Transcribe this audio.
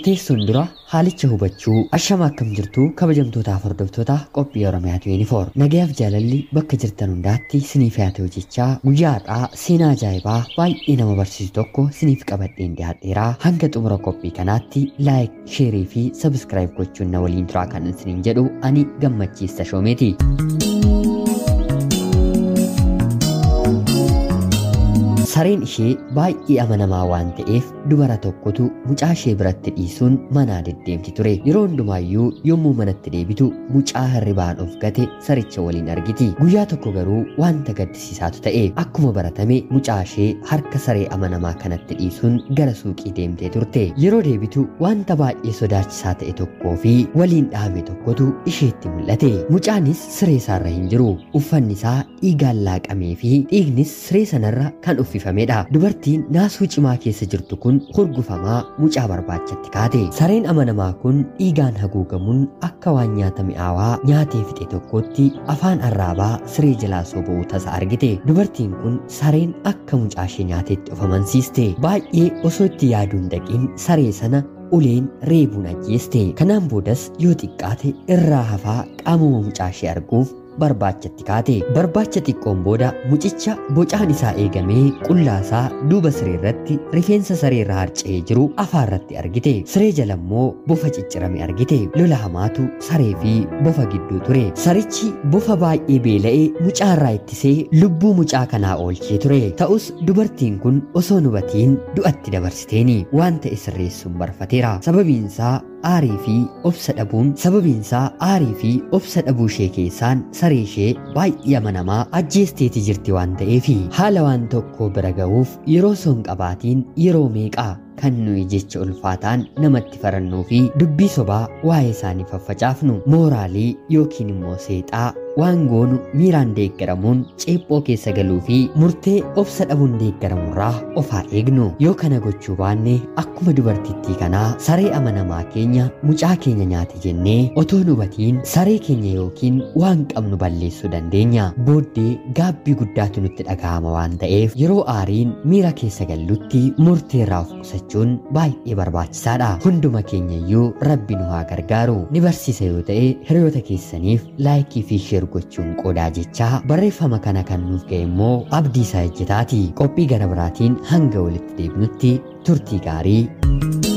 Murteessuun dura haalicha hubachuu. Ashama akkam jirtu kabajamtootaaf hordoftoota qophii Oromiyaa 24. Nagayaaf jaalalli bakka jirtan hundaatti siniif haa ta'u jechaa guyyaa har'aa seenaa ajaa'ibaa baay'ee nama barsiisu tokko siniif qabadheen dhiyaadheera. Hanga xumura qophii kanaatti like, share fi subscribe gochuun na waliin turaa kan isiniin jedhu ani Gammachiis Tashoomeeti. Sareen ishee baay'ee amanamaa waan ta'eef dubara tokkotu mucaa ishee biratti dhiisuun manaa deddeemti ture. Yeroo hundumaayyuu yommuu manatti deebitu mucaa hirribaan of gate saricha waliin argiti. Guyyaa tokko garuu wanta gaddisiisaatu ta'e. Akkuma baratame mucaa ishee harka saree amanamaa kanatti dhiisuun gara suuqii deemtee turte. Yeroo deebitu wanta baay'ee sodaachisaa ta'e tokkoo fi waliin dhahame tokkotu isheetti mul'ate. Mucaanis siree isaarra hin jiru. Uffanni isaa dhiigaan laaqamee fi dhiignis siree sanarra kan uffifamedha. Dubartiin naasuu cimaa keessa jirtu kun hurgufamaa mucaa barbaachatti kaate. Sareen amanamaa kun dhiigaan haguugamuun akka waan nyaata mi'aawaa nyaatee fixe tokkotti afaan arraabaa siree jalaa sooba'uu tasa argite. Dubartiin kun sareen akka mucaa ishee nyaateetti of amansiiste. Baay'ee osoo itti yaaduun dhaqiin saree sana uleen reebuun ajjeeste. Kanaan boodas yoo xiqqaate irraa hafaa qaamuma mucaa ishee arguuf barbaachatti kaate. Barbaacha xiqqoon booda mucicha bocaan isaa eegamee qullaasaa duuba siree irratti rifeensa saree irraa harca'ee jiru afaarratti argite. Siree jala immoo bofa ciccirame argite. Lola hamaatu saree fi bofa gidduu ture. Sarichi bofa baay'ee beela'ee mucaarraa ittisee lubbuu mucaa kanaa oolchee ture. Ta'us dubartiin kun osoo hin hubatiin du'atti dabarsiteeni. Waan ta'e sirreessuun barfateera. Sababiinsaa aarii fi obsa dhabuun sababiinsaa aarii fi obsa dhabuu ishee keessaan saree ishee baay'ee amanamaa ajjeesteeti jirti waan ta'eefi haala waan tokko bira ga'uuf yeroo osoo hin qabaatiin yeroo meeqaa kan nuyi jecha ulfaataan namatti farannuu fi dubbii sobaa waa'ee isaanii faffacaafnu mooraalii yookiin immoo seexaa waan goonu miiraan deeggaramuun ceephoo keessa galuu fi murtee obsa dhabuun deeggaramurraa of haa eegnu. Yoo kana gochuu baanne akkuma dubartittii kanaa saree amanamaa keenya mucaa keenya nyaate jennee otoo hin hubatiin saree keenya yookiin waan qabnu balleessuu dandeenya. Booddee gaabbii guddaatu nutti dhaga'ama waan ta'eef yeroo aariin miira keessa gallutti murteerraa of qusachuun baay'ee barbaachisaadha. Hunduma keenya iyyuu rabbi nu haa gargaaru. Ni barsiisa yoo ta'e hiriyoota keessaniif like fi share gochuun qoodaa jechaa barreeffama kana kan nuuf ga'e immoo Abdiisaa Ejjetaati. Qophii gara biraatiin hanga walitti deebinutti turtii gaarii.